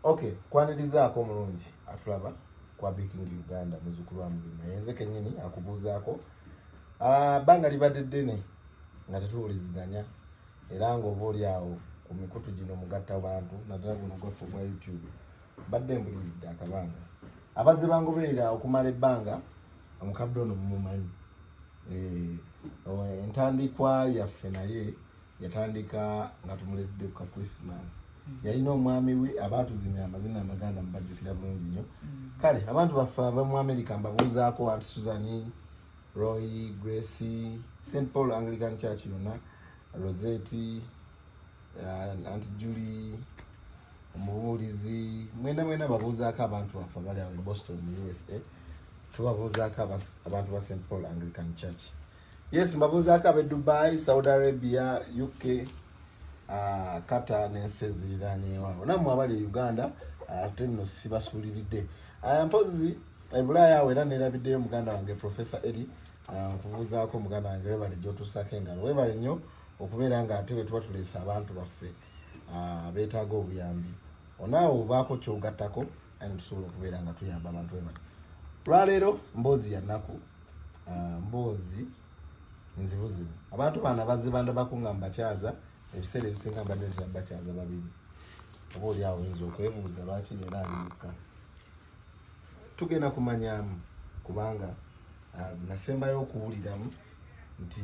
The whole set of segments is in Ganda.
Okay, kwanirizaako omulungi atulaba kwa Biking Uganda, muzzukulu wa Mugema yenze kennyini akubuuzaako. Bbanga libadde ddene nga tetuwuliziganya, era ng'oba oli awo ku mikutu gino mugatta bantu, naddala guno gwaffe ogwa YouTube. Mbadde mbuliridde akabanga, abazze bangoberera okumala ebbanga, omukadde ono mumumanyi. Entandikwa yaffe naye yatandika nga tumuleetedde ku ka Christmas. Yalina omwami we abaatuzimira amazina amaganda, mubajjukira bulungi nnyo. Kale abantu baffe abamu America mbabuuzaako, Aunt Susan, Roy, Grace, St Paul Anglican Church yonna, Rosette, Aunt Julie omubuulizi, mwena mwena babuuzaako. Abantu baffe abali awo e Boston mu USA tubabuuzaako, abantu ba St Paul Anglican Church. Yes, mbabuuzaako ab'e Dubai, Saudi Arabia, UK, Qatar n'ensi eziriranyeewo awo. Nammwe abali e Uganda ate nno sibasuuliridde. Mpozi e Bulaaya awo era neerabiddeyo muganda wange Professor Eri. Nkubuuzaako muganda wange, webale gy'otuusaako engalo, webale nnyo okubeera nga ate bwe tuba tuleese abantu baffe beetaaga obuyambi, onaawe obaako kyogattako aye tusobola okubeera nga tuyamba abantu bwe bati. Lwaleero mboozi ya nnaku, mboozi nzibuzibu. Abantu bano abazze bandabako nga mbakyaza, ebiseera ebisinga mbadde ntera bakyaza babiri. Oba oli awo oyinza okwebuuza lwaki leero ali mukka. Tugenda kumanyamu kubanga nasembayo okuwuliramu nti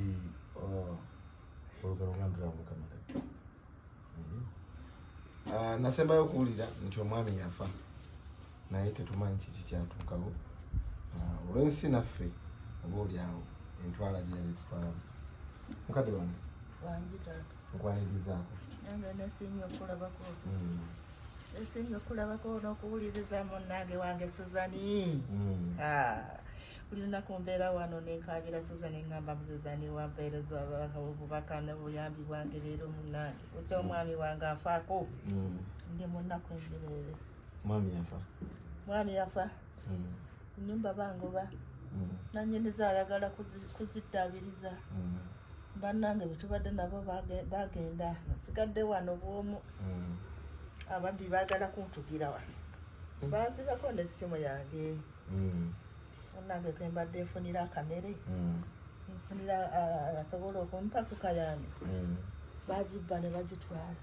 olugero nga ndulaba mu kamera. Nasembayo okuwulira nti omwami yafa, naye tetumanyi kiki kyatuukawo. Olw'ensi naffe oba oli awo entwala gye yali tutwalamu. Mukadde wange, Wangi taata. Nkwanirizaako. Nange nesiimye okulabako. Nesiimye okulabako n'okuwuliriza munnange wange Suzani. Ah, buli lunaku mbeera wano nenkabira Suzani, ngamba Suzani wampeereza obubaka n'obuyambi bwange. Leero munnange otya, omwami wange afaako. Ndi mu nnaku enjereere. Mwami yafa? Mwami yafa. Ennyumba bangoba. Nanyiniza ayagala kuziddaabiriza. Bannange bwe tubadde nabo bagenda, nsigadde wano bwomu. Ababbi baagala kuntugira wano, banzibako n'essimu yange. Munnange kwe mbadde nfunira akamere, nfunira asobola okumpa ku kayambi, bagibba ne bagitwala.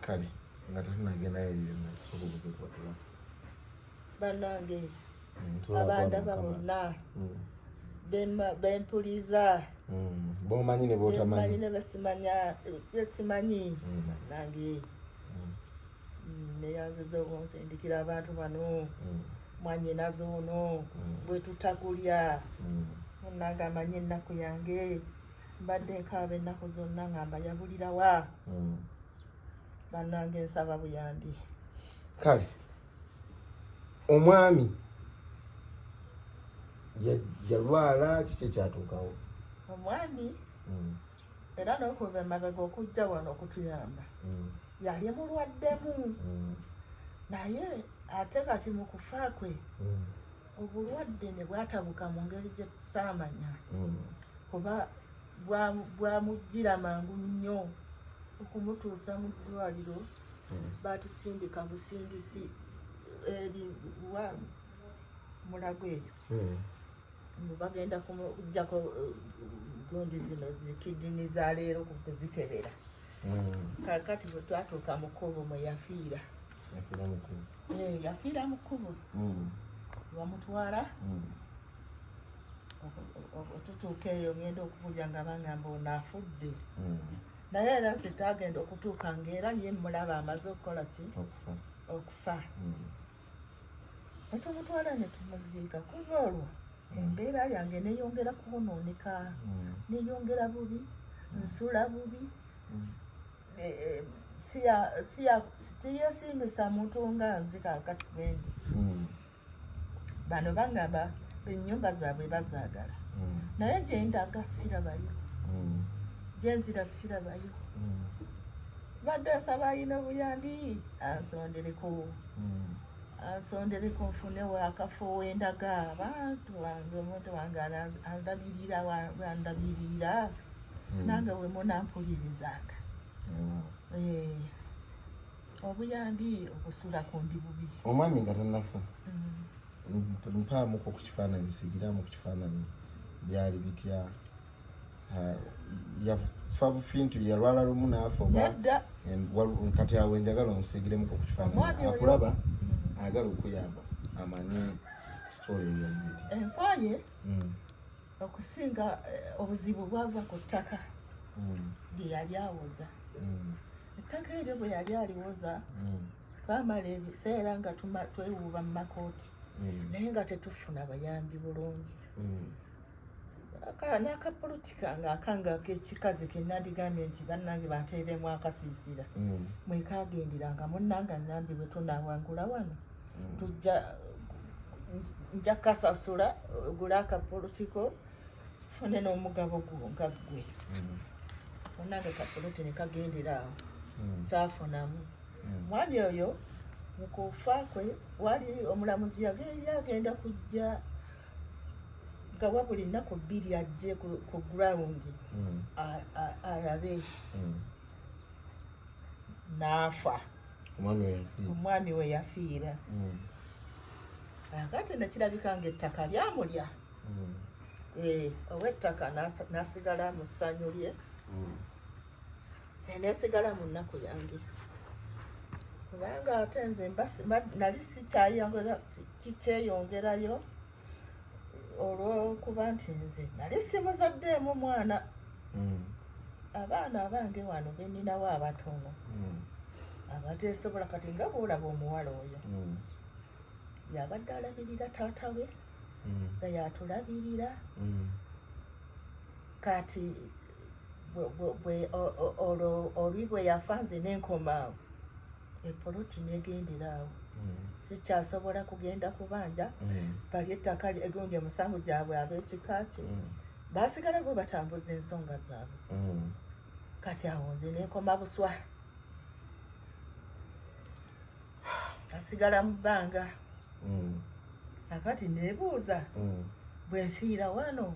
Kale nga tetunagendayo yonna, tusooka obuze kubatula. Bannange abandaba bonna, bempuliza, bomanyi ne bemanyi botamanyi, ne besimanya, besimanyi, bannange, neyanziza okunsindikira abantu bano. Mwanyinaze ono bwe tutakulya, munnange amanyi ennaku yange. Mbadde nkaaba ennaku zonna nga mbayabulirawa. Bannange, nsaba buyambi. Kale omwami yalwala, kiki ekyatuukawo? Omwami era n'okuva emabega okujja wano okutuyamba yali mulwaddemu, naye ate kati mu kufa kwe obulwadde ne bwatabuka mu ngeri gye saamanya, kuba bwamujjira mangu nnyo. Okumutuusa mu ddwaliro batusindika busindisi eri wa Mulago eyo. Mbu bagenda kumuggyako gundi zino zi kidney za leero kuzikebera. Kakati bwe twatuuka mu kkubo mwe yafiira. Yafiira mu kkubo? Eh, yafiira mu kkubo. Bamutwala otutuuka eyo, ngenda okuwulira nga bangamba ono afudde. Naye era nze twagenda okutuuka ngaera ye mulaba amaze okukola ki? Okufa. Okufa. Netumutwala netumuziika. Kuva olwo embeera yange neyongera kwonooneka, neyongera bubi, nsula bubi. Eh, tiyesiimisa muntu nga nze kakati bwendi. Bano bagamba ennyumba zaabwe bazaagala, naye gyendaga sirabayo, gyenzira sirabayo. Badde nsaba ayina obuyambi ansondereko, ansondereko nfunewo akafo wendaga abantu bange, omuntu wange andabirira, andabirira. Nange we munampulirizanga. Eh. Obuyambi okusulako ndi bubi. Omwami nga tannafa, mpaamuko ku kifaananyi, sigiramu ku kifaananyi, byali bitya? Yafa bufi nti yalwala lumu n'afa oba? Nedda. Kati awo enjagala onsiigiremuko ku kifaananyi. Omwami oyo- Akulaba ayagala okuyamba amanye story eyo yali etya. Enfa ye okusinga obuzibu bwava ku ttaka lye yali awoza. Ettaka eryo bwe yali aliwoza, twamala ebiseera nga twewuuba mu makooti, naye nga tetufuna bayambi bulungi. N'akapoloti kange akange ak'ekikazi ke nandigambye nti bannange banteeremu akasiisira, mwekagenderanga munnange aŋŋambye bwe tunaawangula wano tujja nja kasasula ogule akapolotiko fune n'omugabo gwo nga ggwe. Munnange kapoloti ne kagendera awo, saafunamu. Mwami oyo mu kufa kwe wali omulamuzi yagenda agenda kujja nga wabuli nnaku 2 ajje ku ground alabe, n'afa. Omwami we yafiira. Omwami we yafiira. Akati nekirabika nga ettaka lyamulya. Ow'ettaka n'asigala mu ssanyu lye, nze neesigala mu nnaku yange, kubanga ate nze nali sikyeyongerayo olw'okuba nti nze nali simuzaddeemu mwana. Abaana abange wano beninawo abatono abateesobola, kati nga bw'olaba omuwala oyo yabadde alabirira taata we, nga yatulabirira. Kati olwo oli bwe yafa, nze nenkomaawo, epoloti negendera awo. Sikyasobola kugenda kubanja bali ettaka egundi emisango gyabwe. Ab'ekika kye basigala bwe batambuza ensonga zaabwe. Kati awo nze nenkoma buswa, asigala mu bbanga. Akati nebuuza, bwenfiira wano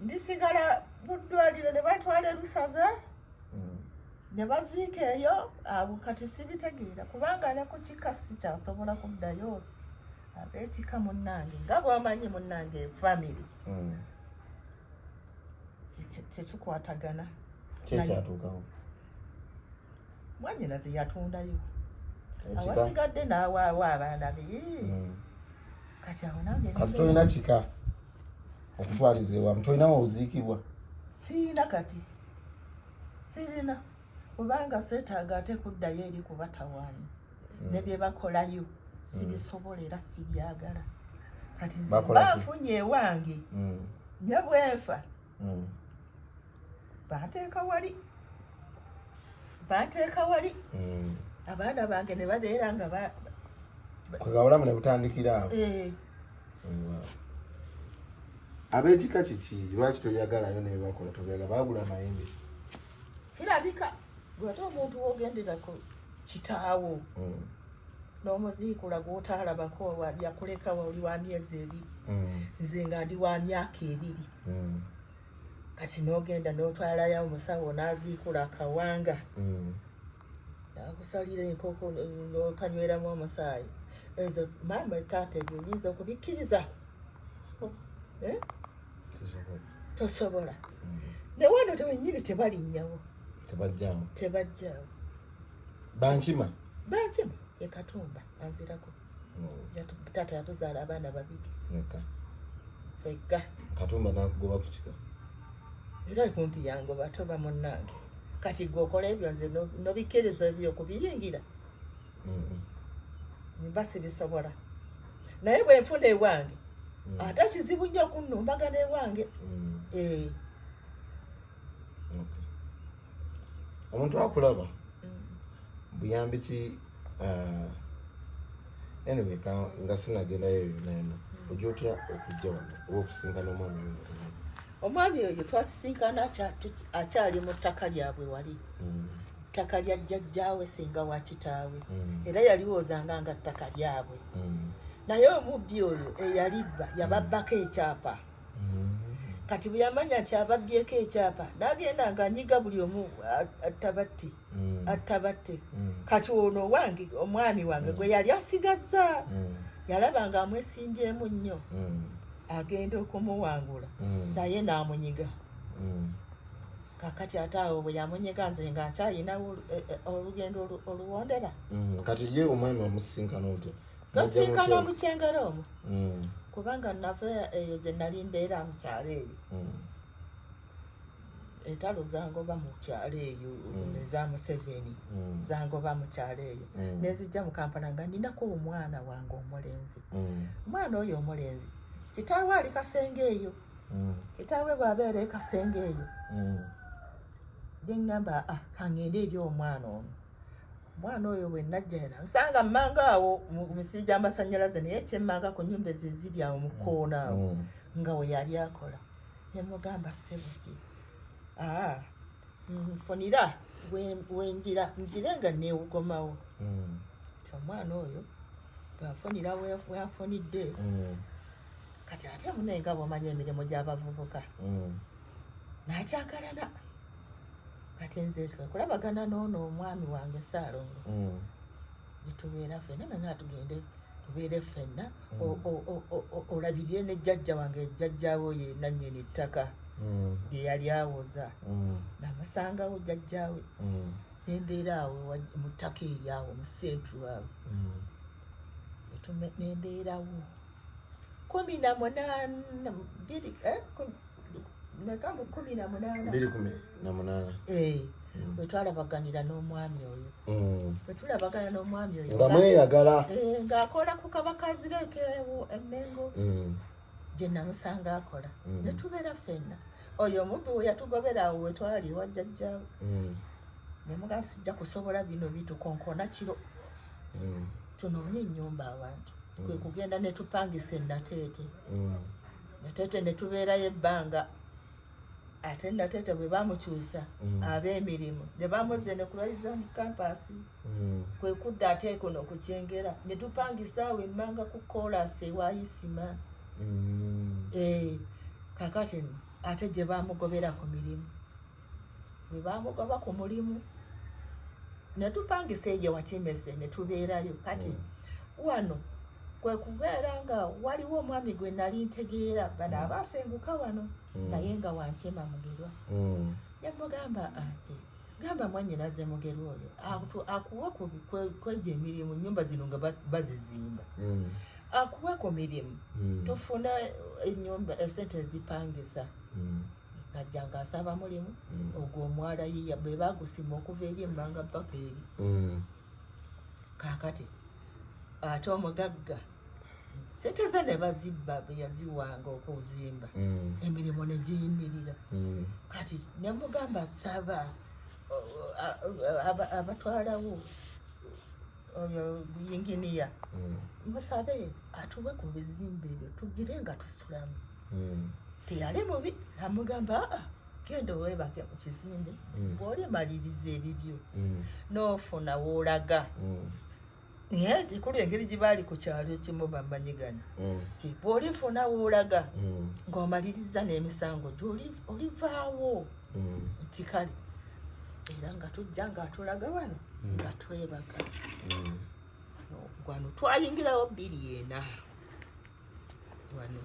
ndisigala mu ddwaliro ne batwala erusaza ne baziika eyo? Abo kati sibitegeera, kubanga ne ku kika sikyasobola kuddayo. Ab'ekika munnange, nga bw'omanyi munnange, family tetukwatagana. Kyekyatuukawo? Mwanyinaze yatundayo Ekika? awasigadde n'awaawo abaana be. Kati awo nange Kati tolina kika okutwaliza ewamu, tolinawo oziikibwa? Siina, kati sirina, kubanga seetaaga ate kuddayo eri kubatawaanya ne bye bakolayo sibisobola era sibyagala. Kati nze Bakola ki? banfunye ewange, ne bwenfa banteeka wali, banteeka wali, abaana bange ne babeera nga Kwegabulamu ne butandikira awo. Eh. Ab'ekika kiki? Lwaki toyagalayo nebakola tobyagala? Bagula amayembe. Kirabika gwate omuntu wogendera ku kitaawo n'omuziikula gw'otaalabako, yakuleka oli wa myezi 2, nze nga ndi wa myaka 2, kati n'ogenda n'otwalayo omusawo n'aziikula akawanga, nakusalira enkoko n'okanyweramu omusaayi. Ezo maama, taata, ebyo oyinza okubikkiriza? Eh? Sisobola. Tosobola. Ne wano tewenyini tebalinnyawo. Tebajjawo. Tebajjaawo. Bankima. Bankima ye Katumba anzirako. Taata yatuzaala abaana babiri Meka? Fegga. Katumba nakugoba ku kika? Era kumpi yangoba, toba munnange. Kati gwe okola ebyo, nze nobikkiriza ebyo okubiyingira? Mba sibisobola, naye bwe nfuna ewange, ate kizibu nnyo okunnumbagana ewange. Eh. Okay. Omuntu akulaba, buyambi ki? Anyway, nga sinagendayo yonna yonna, ojja otya okujja wano oba okusinkana omwami oyo nga tolaba? Omwami oyo twasisinkana akyali mu ttaka lyabwe wali, ttaka lya jjajjaawe singa wa kitaawe, era yaliwoozanga nga ttaka lyabwe, naye omubbi oyo eyalibba yababbako ekyapa. Kati bwe yamanya nti ababbyeko ekyapa, n'agenda ng'anyiga buli omu, attabatti, attabatte. Kati ono wange, omwami wange gwe yali asigazza, yalaba nga amwesimbyemu nnyo, agenda okumuwangula, naye n'amunyiga. Kakati ate awo bwe yamunyiga, nze nga nkyayinawo olugendo oluwondera. Kati ye omwami omusisinkana otya? Nosinkana mu Kyengera omwo, kubanga nava eyo gye nali mbeera mu kyalo eyo. Entalo zangoba mu kyalo eyo, eza Museveni, zangoba mu kyalo eyo, nezijja mu Kampala nga ninako omwana wange omulenzi. Omwana oyo omulenzi, kitaawe ali Kasenge eyo. Kitaawe bw'abeera e Kasenge eyo, neŋŋamba, ah, kangende eri omwana ono. Omwana oyo bwe najja era nsanga mmanga awo mu misiri gy'amasannyalaze, naye ekyemmanga ku nyumba ezo eziri awo mu kkoona awo, nga we yali akola. Nemugamba, "Sebuki, aa, nfunira wenjira njire nga neewugomawo." Ti omwana oyo bwafunira weafunidde. Kati ate munaye nga bwomanya emirimu gy'abavubuka, nakyagalana. Kati nze kulabagana n'ono omwami wange Saalongo, netubeera ffenna, nanga tugende tubeere ffenna, olabirire ne jjajja wange, jjajjaawo ye nannyini ttaka lye yali awoza. Namusangawo jjajjaawe, nembeera awo mu ttaka eri awo mu central awo. Nembeerawo 18 bbiri, meka mu 18. 2018. Bwe twalabaganira n'omwami oyo, bwe tulabagana n'omwami oyo nga mweyagala, ng'akola ku Kabakazireeke Emmengo, gye namusanga akola. Ne tubeera ffenna. Oyo omubbi we yatugobera awo we twali ewa jjajjaawe, nemugaa, "Sijja kusobola bino bitukonkona kiro, tunoonye ennyumba awantu." Kwe kugenda ne tupangisa enateete. Nateete ne tubeerayo ebbanga. Ate Nateete bwe bamukyusa ab'emirimu, ne bamuzza ne ku Horizon Campus, kwe kudda ate kuno ku Kyengera, ne tupangisa awo emmanga ku koolasi ewa Isima. Kakati nno ate gye bamugobera ku mirimu, bwe bamugoba ku mulimu, ne tupangisa eyo Wakimese, ne tubeerayo. Kati wano kwe kubeera nga waliwo omwami gwe nali ntegeera, bano abaasenguka wano, naye nga wankyema Mugerwa. Nemugamba ati, "Gamba mwanyinaze Mugerwa oyo akuwe kwegyo emirimu, nyumba zino nga bazizimba, akuwe ku mirimu, tufune enyumba, esente ezipangisa." Ngajja nga asaba mulimu. Ogwo omwala yiya bwe bagusima okuva eri emmanga paka eri. Kakati ate omugagga sente ze ne bazibba bwe yaziwanga okuzimba, emirimu ne giyimirira. Kati nemugamba, "Saba abatwalawo oyo yinginiya, musabe atuwe ku bizimbe ebyo tugire nga tusulamu." Teyali mubi, amugamba, "Aa, genda weebake mu kizimbe, bw'olimaliriza ebibyo n'ofuna woolaga." Naye kikulu engeri gye baali ku kyalo ekimu bamanyiganya, ti bw'olifuna woolaga ng'omaliriza n'emisango gyo, olivaawo. Nti kale, era nga tujja ng'atulaga wano nga twebaka. Wano twayingirawo 2004. Wano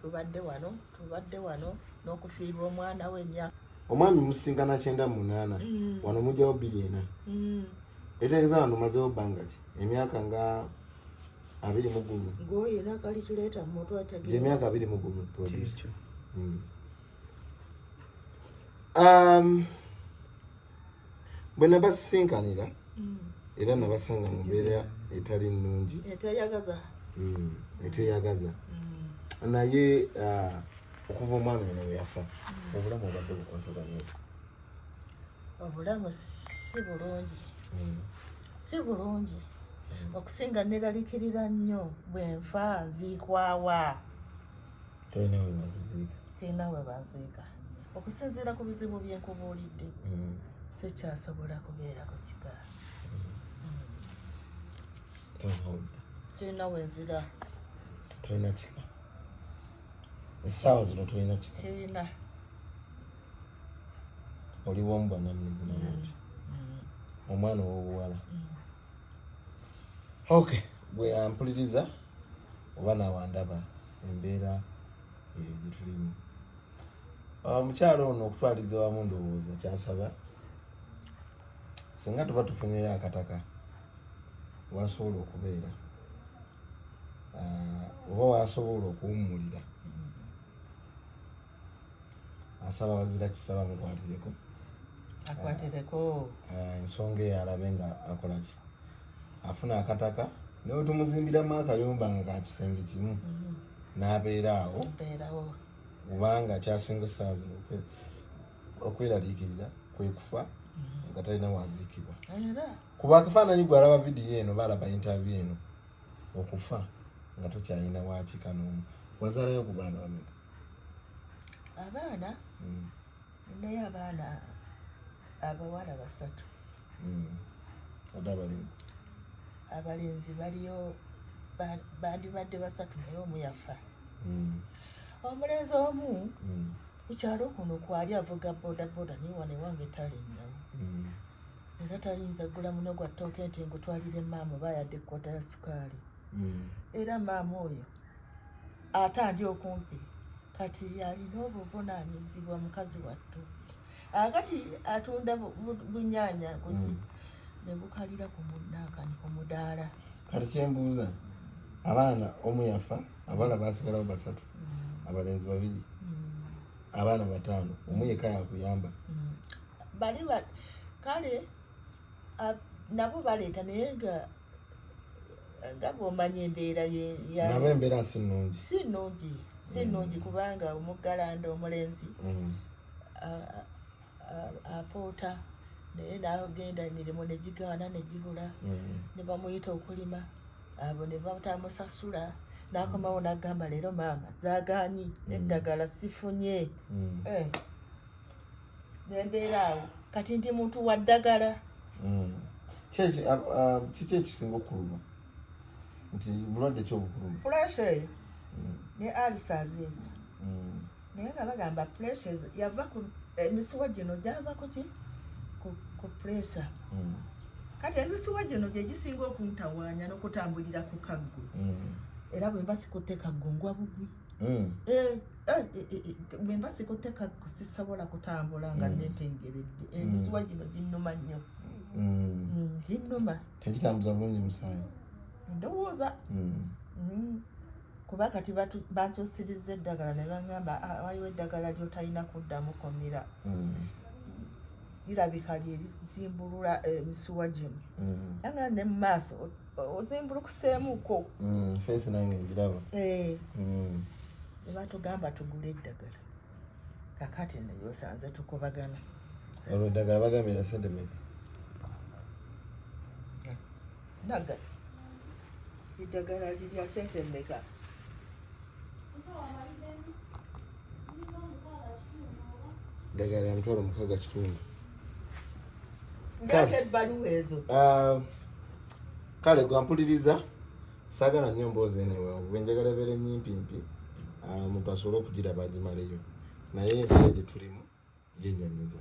tubadde, wano tubadde wano n'okufiirwa omwana we emyaka. Omwami musinkana 98, wano mujjawo 2004. Etegeeza wano mazewo bbanga ki? Emyaka nga 21. Ng'oyina kalikuleeta mu mutwe ategeera. Gyemyaka 21, producer. Kyekyo. Bwe nabasisinkanira era nabasanga mu mbeera etali nnungi, eteyagaza. Eteyagaza. Naye okuva omwami ono we yafa, obulamu obadde bukwasaganya otya? Obulamu si bulungi, si bulungi. Okusinga neralikirira nnyo, bwe nfa nziikwawa? Tolina we bakuziika? Sirina we banziika, okusinziira ku bizibu byenkubuulidde. Sikyasobola kubeera ku kika. Tolina Sirina wenzira. Tolina kika? Essaawa zino tolina kika? Sirina. Oli bwomu bwannamunigina bwoti, omwana ow'obuwala. Okay, gwe ampuliriza oba nawandaba, embeera eyo gyetulimu. Omukyalo ono okutwaliza wamu, ndowooza kyasaba singa tuba tufunyeyo akataka wasobola okubeera, oba wasobola okuwummulira. Asaba wazira kisaba mukwatireko. Akwatireko. Ensonga eyo alabe nga akolaki, afuna akataka naye tumuzimbiramu akayumba nga ka kisenge kimu, n'abeera awo. Mbeerawo. Kubanga kyasinga essaawa zino okweraliikirira kwe kufa nga talina waziikibwa. Era Kuba akafaananyi, gwe alaba vidiyo eno, balaba interview eno, okufa nga tokyalina wakika n'omu. Wazaalayo ku baana bameka? Abaana, ninayo abaana abawala basatu. Ate abalenzi? Abalenzi baliyo, bandibadde basatu, naye omu yafa. Omulenzi omu ku kyalo kuno kwali avuga bodaboda, naye wano ewange talinnyawo. Era tayinza gula muno gwa ttooke nti ngutwalire maama oba yadde ekkota ya sukaali. Era maama oyo ate andi okumpi kati alina obuvunaanyizibwa, mukazi wattu. Akati atunda bunyaanya kuki ne bukalira ku munaakani ku mudaala. Kati kyembuuza, abaana omu yafa, abawala basigalawo basatu, abalenzi babiri, abaana bataano, omu yekka yakuyamba. Bali kale nabo baleeta, naye nga nga bw'omanya embeera Nabo embeera si nnungi. Si nnungi, si nnungi, kubanga omuggalanda omulenzi apoota, naye n'agenda emirimu ne gigaana ne gibula. Ne bamuyita okulima, abo ne batamusasula, n'akomawo n'agamba, "Leero maama zaagaanyi, eddagala sifunye." Eh, nembeera awo kati ndi muntu wa ddagala. Kiki ekisinga okuluma, nti bulwadde ki obukuluma? Pressure eyo ne ulcers ezo. Naye nga bagamba pressure ezo yava ku emisuwa gino, gyava ku ki, ku pressure. Kati emisuwa gino gye gisinga okuntawaanya n'okutambulira ku kaggo. Era bwe mba sikutte kaggo ngwa bugwi. Eh, eh, eh, eh, bwe mba sikutte kaggo sisobola kutambula nga neetengeredde. Emisuwa gino ginnuma nnyo. Ginnuma. Tekitambuza bulungi musaayi. Ndowooza. Kuba kati bankyusiriza eddagala ne baŋŋamba, "Ah, waliwo eddagala ly'otalina kuddamu komira." Lirabika lye lizimbulula emisuwa gino. Anga ne mu maaso ozimbulukuseemuko. Face nange ngiraba. Eh, ne batugamba tugule eddagala. Kakati nebyosanze tukubagana. Olwo eddagala bagambira sente meka? Naga eddagala lirya sente mmeka? Eddagala lya 6,500. Ndeeta ebbaluwa ezo. Ah, kale gwampuliriza, saagala nnyo mboozi eno ewanvu, bwe njagala ebeera enyimpimpi, ah, omuntu asobole okugiraba agimaleyo, naye embeera gye tulimu gyenyamiza.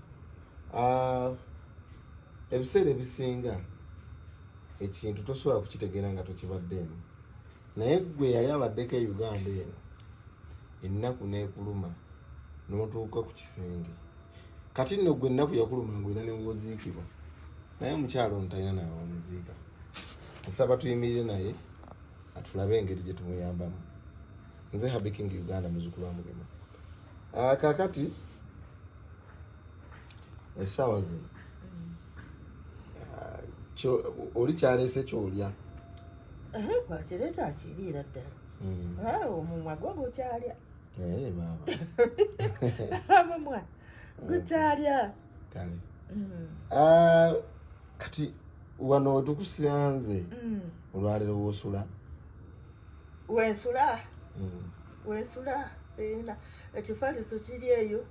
Ah, ebiseera ebisinga ekintu tosobola kukitegeera nga tokibaddeemu, naye gwe yali abaddeko e Uganda eno, ennaku n'ekuluma n'otuuka ku kisenge. Kati nno gwe ennaku yakuluma nga olina newoziikibwa, naye omukyalo ono talina nawe wamuziika. Nsaba tuyimirire naye atulabe engeri gye tumuyambamu. Nze Happy King Uganda, muzukulu wa Mugema. Ah, kakati essaawa zino, ah, oli kyaleese kyolya? Bwakireeta akiriira ddala. Ah, omumwa gwo gukyalya. Eh, baaba. Omumwa gukyalya. Kale. Ah, kati wano wetukusanze olwaleero woosula? Wensula. Wensula sirina ekifaliso kiri eyo.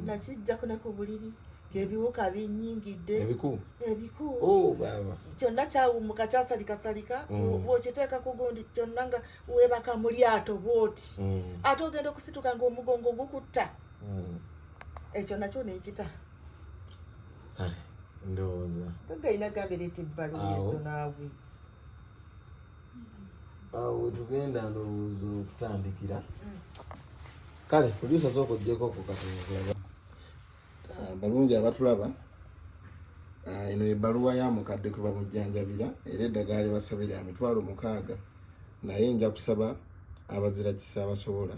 Nakijjako ne ku buliri. Ebiwuka binyingidde. Ebiku? Ebiku. Oh, baba. Kyonna kyawumuka, kyasalikasalika. Bwokiteeka ku gundi kyonna nga weebaka mu lyato bwoti. Ate ogenda okusituka ng'omugongo gukutta. Ekyo nakyo nekita. Kale ndowooza Togayina gambe leeta ebbaluwa Awo. ezo naawe. Awo wetugenda ndowooza okutandikira. Kale producer, sooka oggyeko ku katono. Balungi abatulaba, eno ebbaluwa ya mukadde kwe bamujjanjabira, era eddagala lye basabira ya 60,000, naye nja kusaba abazira kisa abasobola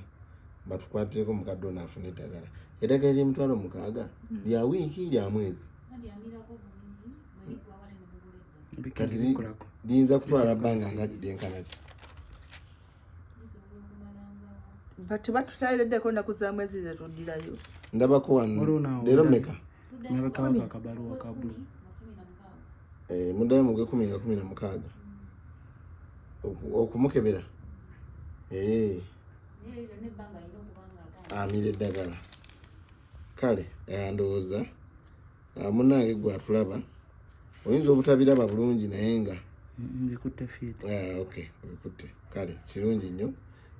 batukwatireko mukadde ono afune eddagala. Eddagala ly'emitwalo 60 lya wiiki, lya mwezi? Kati liyinza kutwala bbanga nga lyenkana ki? Tebatutayireddeko nnaku za mwezi zetuddirayo. Ndabako wano. Waliwo naawo. Leero mmeka? Nabekawako akabaluwa ka bulu. Eh, muddayo mu gwekumi nga 16 okumukebera. Eh, amira eddagala. Kale ndowooza munnange gwe atulaba oyinza obutabiraba bulungi, naye nga Mbikutte fiiti. Ah, okay, obikutte. Kale kirungi nnyo,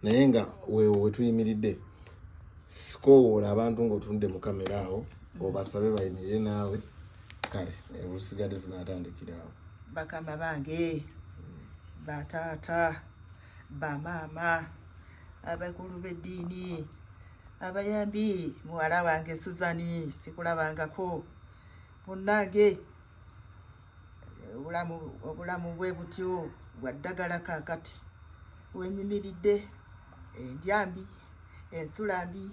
naye nga weewo wetuyimiridde, sikoowoola abantu ng'otunudde mu kamera awo obasabe bayimirire naawe. Kale obusigadde tunaatandikira awo. Bakama bange, bataata, bamaama, abakulu b'eddiini, abayambi, muwala wange Suzani sikulabangako, munnange, obulamu bwe butyo bwa ddagala. Kaakati wenyimiridde, endya mbi, ensula mbi,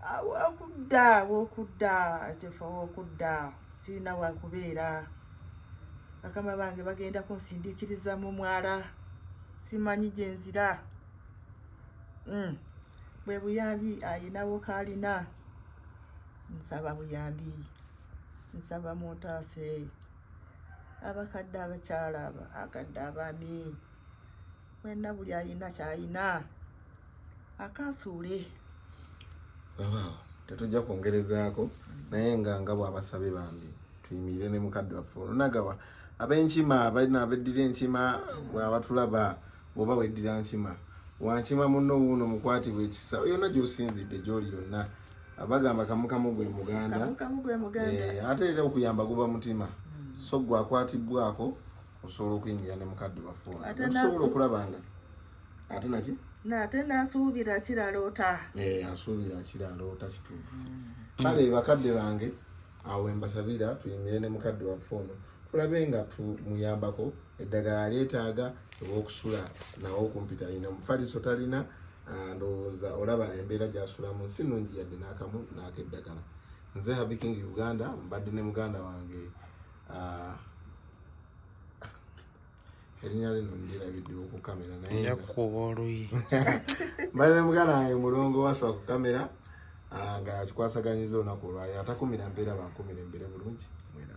awokudda, awokudda, ekifo wokudda sirina wakubeera. Bakama bange bagenda kunsindiikiriza mu mwala, simanyi gye nzira. Bwe buyambi ayinawo kaalina, nsaba buyambi, nsaba muntaase. Abakadde, abakyala, akadde, abaami, mwenna, buli ayina kyayina akansuule. Wewaawo, tetujja kwongerezaako, naye nga bw'abasabe bambi tuyimirire ne mukadde waffe ono. Nagawa ab'enkima, abalina abeddira enkima, bw'abatulaba, bw'oba weddira nkima, wankima munno wuuno mukwatibwa ekisa yonna gy'osinzidde gy'oli yonna. Abagamba kamukamu gwe muganda. Kamukamu gwe muganda. Eh, ate era okuyamba guba mutima, so gwe akwatibwako osobola okuyimirira ne mukadde waffe ono. Ate tusobola okulaba nga ate naki. Nate nasuubira kiraloota. Eh, asuubira kiraloota, kituufu. Kale bakadde bange, awo embasabira tuyimirire ne mukadde waffe ono, tulabe nga tumuyambako. Eddagala lyetaaga, ew'okusula nawe okumpi talina, mufaliso talina. Ndowooza olaba embeera gy'asulamu si nnungi yadde n'akamu n'akeddagala. Nze Happy King Uganda, mbadde ne muganda wange, erinnya lino ndirabiddewo ku kamera, naye Nja kukuba oluyi. Mbadde ne muganda wange Mulongo Waswa ku kamera, nga akikwasaganyiza olunaku olwaliro. Atakumira mpeera, bankumira embeere bulungi mwera.